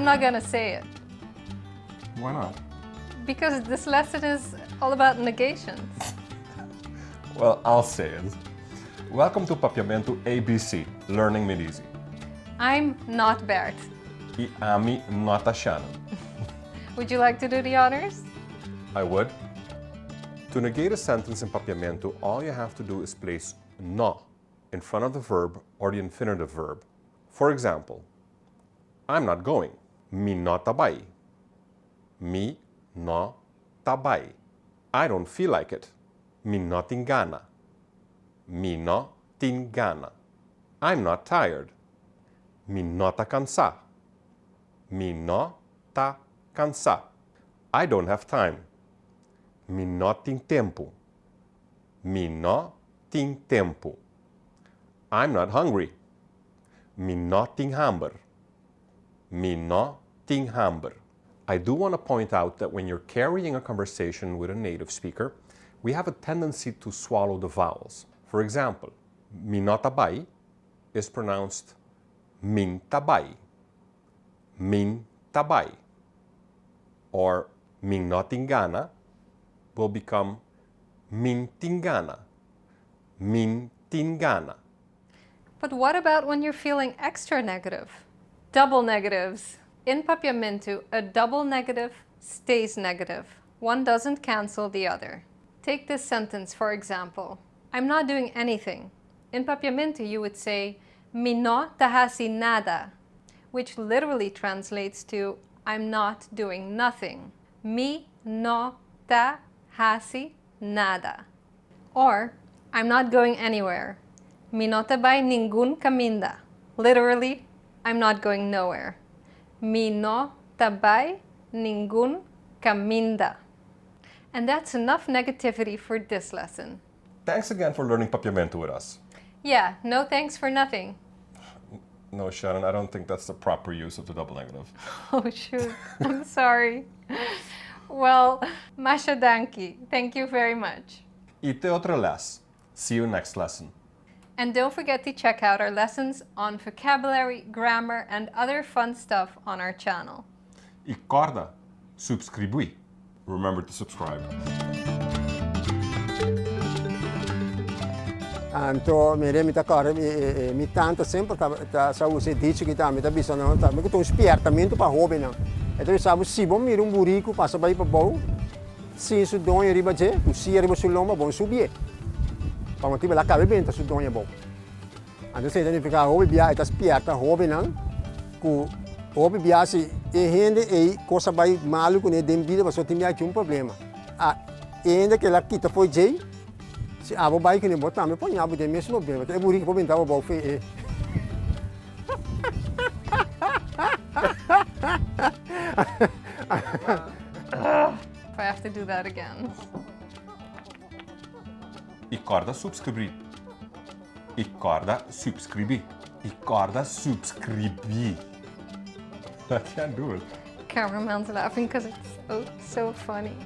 I'm not gonna say it. Why not? Because this lesson is all about negations. Well, I'll say it. Welcome to Papiamento ABC, Learning Made Easy. I'm not Bert. I ami no ta Shannon. Would you like to do the honors? I would. To negate a sentence in Papiamento, all you have to do is place no in front of the verb or the infinitive verb. For example, I'm not going. Mi no ta bai. Mi no ta bai. I don't feel like it. Mi no tin gana. Mi no tin gana. I'm not tired. Mi no ta kansá. Mi no ta kansá. I don't have time. Mi no tin tempu. Mi no tin tempu. I'm not hungry. Mi no tin hamber. Mi no tin hamber. I do want to point out that when you're carrying a conversation with a native speaker, we have a tendency to swallow the vowels. For example, mi no ta bai is pronounced min ta bai, min ta bai. Or mi no tin gana will become min tin gana, min tin gana. But what about when you're feeling extra negative? Double negatives. In Papiamentu, a double negative stays negative. One doesn't cancel the other. Take this sentence, for example. I'm not doing anything. In Papiamentu, you would say, Mi no ta hasi nada, which literally translates to, I'm not doing nothing. Mi no ta hasi nada. Or, I'm not going anywhere. Mi no ta bai ningun kaminda. Literally, I'm not going nowhere. Mi no ta bai ningun kaminda. And that's enough negativity for this lesson. Thanks again for learning Papiamento with us. Yeah, no thanks for nothing. No, Shannon, I don't think that's the proper use of the double negative. Oh, shoot. I'm sorry. Well, masha danki. Thank you very much. I te otro les. See you next lesson. And don't forget to check out our lessons on vocabulary, grammar, and other fun stuff on our channel. I kòrda, suskribí. Remember to subscribe. Anto mire mi ta kòrda mi tanta semper ta sa usa e dicho ki ta mi ta bisa nan ta mi ku ta un spièrtamentu pa hóbennan. E ta bisa bo si bo mira un buriku pasa bai pabou sin su doño riba dje ku sia riba su lomba bo no subié pa motibu el a kaba e benta su doño abou. Anto esei ta nifiká hopi bia e ta spièrta hóbennan ku hopi bia si e hende ei kos a bai malu kuné den bida pasobra tin bia tin un problema. A e hende ku el a kita for djei si abo bai kuné bo tambe por ña bo den e mesun problema e buriki por benta bo abou fe e. I have to do that again. I kòrda subskribí. I kòrda subskribí. I kòrda subskribí. I can't do it. Cameraman's laughing because it's oh, so funny.